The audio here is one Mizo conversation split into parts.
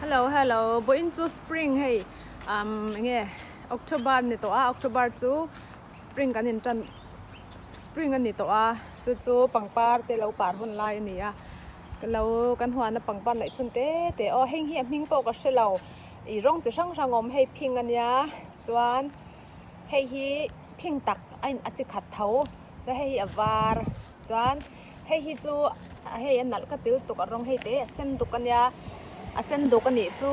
Hello hello vawiin chu spring hei umm enge October ni tawh a October chu spring kan in tan spring a ni tawh a chu chu pangpar te lo par hun lai a ni a ka lo kan huan a pangpar neih chhun te te aw heng hi a hming pawh ka hre lo ih rawng chi hrang hrang a awm hei phing a nia chuan hei hi phing tak a in a chi khat tho chuan hei hi a var chuan. Hei hi chu hei a nalh ka til tuk a rawng hei te a sen duk a nia a sen duk a nih chu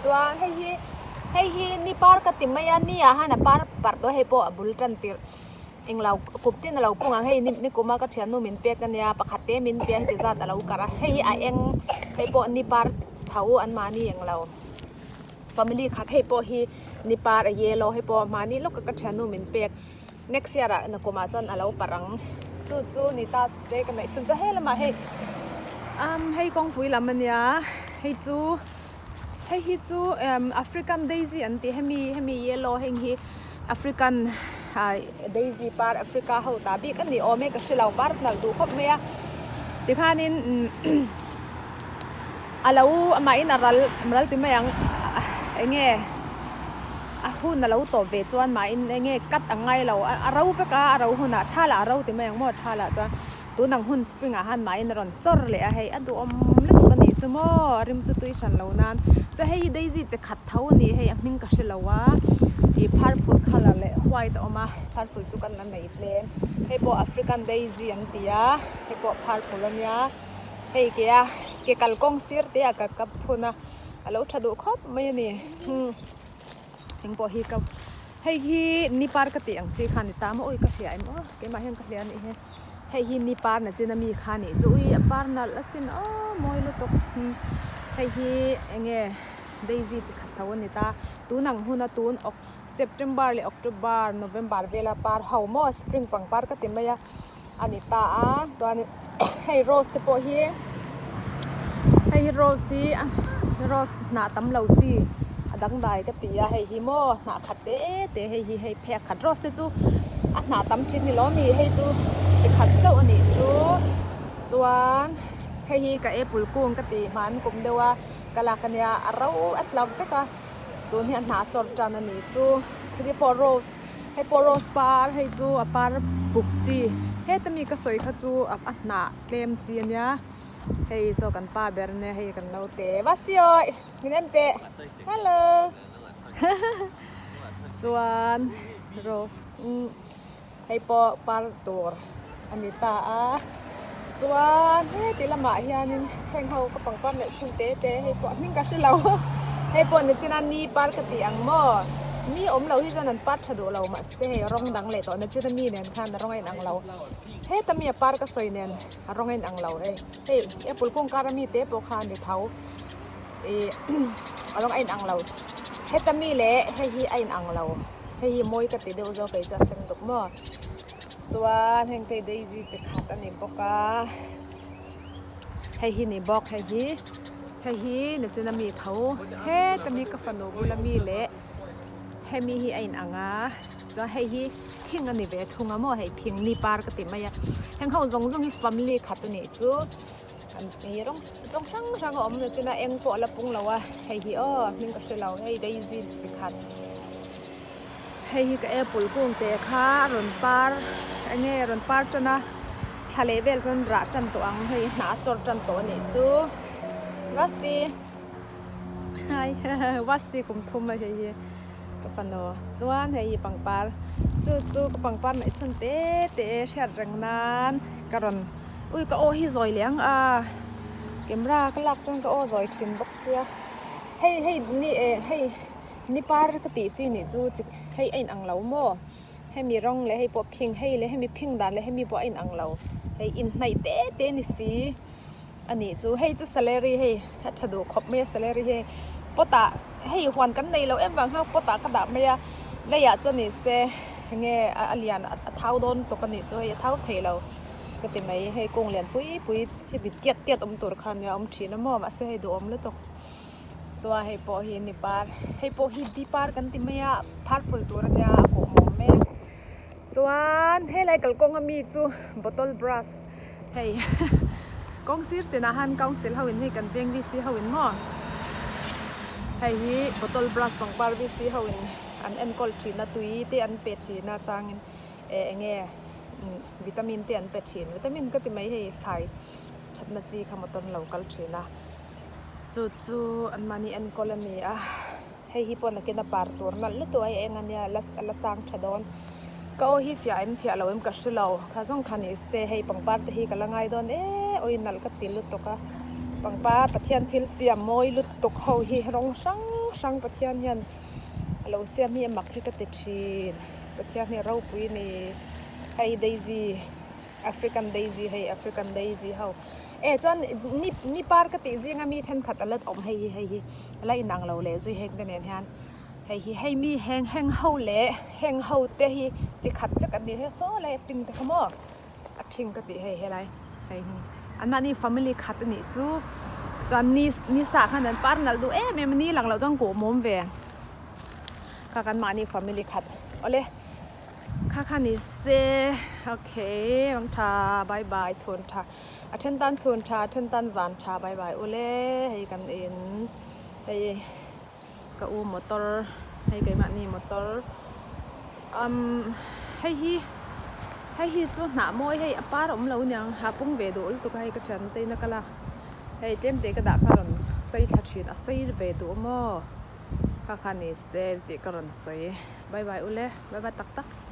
chuan hei hi hei hi ni par ka ti mai a ni ah hian a par parh dawn hei pawh a bul tan tirh englo kum tin a lo pung ang hei ni kuma ka thiannu min pek a nia pakhat te min pe an ti zat a lo karh a hei hi a eng hei pawh ni par tho an mahni englo family khat hei pawh hi ni par a yellow hei pawh mahni lawka ka thiannu min pek. Next year ah nakum ah chuan a lo parh ang. Chu chu ni ta se ka neih chhun chu he lamah hei umm hei kawngpui lam a nia hei chu hei hi chu umm African daisy an tih hemi hemi yellow heng hi African ah daisy par Africa ho ta bik a ni awm e ka hre lo par nalh duh khawp mai a tikhanin umm a lo amahin a ral ral ti mai ang eng nge. A hun a lo tawp ve chuan mahin eng nge cut ang ngai lo a ro vek a a ro hunah tha lah a ro ti mai ang maw tha lah chuan tun ang hun spring ah khan mahin a rawn chawr leh a hei a duhawm lutuk a nih chu maw a rim chu tui hran lo nan chuan hei hi daisy che khat tho a ni hei a hming ka hre lo a ih purple colour leh white a awm a purple chu kan la nei tlem hei pawh african daisy an ti a hei pawh purple a nia hei ke a ke kalkawng sir te ah ka ka phun a a lo tha duh khawp mai a ni. Eng pawh hi ka hei hi ni par ka tih ang chi kha ni ta maw ui ka hria em aw keimah hian ka hria a nih hi hei hi ni par na chin ami kha nih chu ui a par nalh asin aw mawi lutuk hei hi eng nge daisy chi khat tho a ni ta tun ang huna tun ok September leh October November vela par ho maw spring pangpar ka ti mai a. a ni ta a chuanin hei rose te pawh hi hei hi rose hi rose hnah tam lo chi a dangdai ka ti a hei hi maw hnah khat te te hei hi hei phek khat rose te chu a hnah tam thin ni lawm mi hei chu chi khat chauh a nih chu chuan hei hi ka apple kung ka ti hman kum deuh a ka lak ania a ro a tla vek a tun hi a hnah chawr tan a nih chu heti pawh rose. Hei pawh rose par hei chu a par buk chi heta mi ka sawi kha chu a hnah tlem chi a nia hei saw kan pa ber ania hei kan naute Vasti awi min en teh hello chuan rose umm hei pawh par tur a ni ta a chuan heti lamah hianin heng ho ka pangpar neih chhun te te hei pawh hming ka hre lo hei pawh ni chin a ni par ka tih ang maw ni awm lo hi chuan an par tha duh lo mahse hei rawng dang leh tawh na chin a mi nen khan a rawng a inang lo heta mi a par ka sawi nen a rawng a inang lo hei hei apple kung kar ami te pawh kha a ni tho ih a rawng a inang lo heta mi leh hei hi a inang lo hei hi mawi ka ti deuh zawk kei chu a sen duk maw. Chuan heng te daisy chi khat a ni bawk a hei hi ni bawk hei hi hei hi nichin ami tho heta mi ka fanu bula mi leh hemi hi a in ang a chuan hei hi phing a ni ve thung a maw hei phing ni par ka ti mai a heng ho zawng zawng hi family khat a nih chu an ih rawng rawng hrang hrang a awm nichin a eng pawh a la pung lo a hei hi aw hming ka hre lo hei daisy chi khat. Hei hi ka apple kung te kha a rawn par eng nge a rawn par tan a thla leh vel chuan rah tan tawh ang hei hnah a chawr tan tawh a nih chu Rusty hai Rusty kum thum a hei hi ka fanu chuan hei hi pangpar chu chu ka pangpar neih chhun te te hriat reng nan ka rawn ui ka aw hi zawi leh ang a camera ka lak chuan ka aw zawi thin bawk sia hei hei ni eh hei. Ni par ka tih chi nih chu chi hei a inang lo maw hemi rawng leh hei pawh phing hei leh hemi phing dan leh hemi pawh a inang lo hei inhnaih te te ni si a nih chu hei chu salary hei a tha duh khawp mai a salary hi pot ah hei huan kan nei loh em vang khan pot ah ka dah mai a leiah chuan ni se enge a lian a thau dawn tawp a nih chu hei a thau thei lo ka ti mai hei kung lian pui pui hemi tiat tiat awm tur khan nia awm thin a maw mahse hei duhawm lutuk. Chuan hei pawh hi ni par hei pawh hi di par kan ti mai a purple tur ania a kawh mawm mek chuan helai kalkawng ami chu bottle brush hei kawng sir tinah hian council ho in hei kan veng V C ho in maw. Hei hi bottle brush pangpar VC ho in an enkawl thin a tui te an pe thin a changin eh eng nge vitamin te an pe thin vitamin ka ti mai hei thlai thatna chi kha motor an lo kal thin a chu chu an mahni enkawl a ni a hei hi pawh nakin a par tur nalh lutuk a hei eng ania la la sang tha dawn ka aw hi fiah em fiah lo em ka hre lo kha zawng kha ni se hei pangpar te hi ka la ngai dawn e awi nalh ka ti lutuk a pangpar Pathian thil siam mawi lutuk ho hi rawng hrang hrang Pathian hian a lo siam hi a mak hi ka ti thin Pathian hi a ropui a ni hei daisy African daisy hei African daisy ho e chuan ni ni par ka tih zinga mi thenkhat a la awm hei hi hei hi a la inang lo leh zui heng te nen hian hei hi hei mi heng heng ho leh heng ho te hi chi khat vek an ni he saw lai a pink te kha maw a phing ka tih hei helai hei hi anmahni family khat a nih chu chuan ni ni sa khan an par nalh duh em em a ni lang loh chuan kawh mawm ve kha kan mahni family khat awle. Kha kha ni se okay ang tha bye bye chhun tha a then tan chhun tha a then tan zan tha bye bye ule hei kan in hei ka u motor hei keimahni motor umm hei hi hei hi chu hnah mawi hei a par awm lo aniang ha pung ve duh lutuk a hei ka thian te in a kal a hei tlem te ka dah kha rawn sei thla thin a sei ve duh maw kha kha ni se tih ka rawn sawi. Bye bye ule, bye bye tak tak.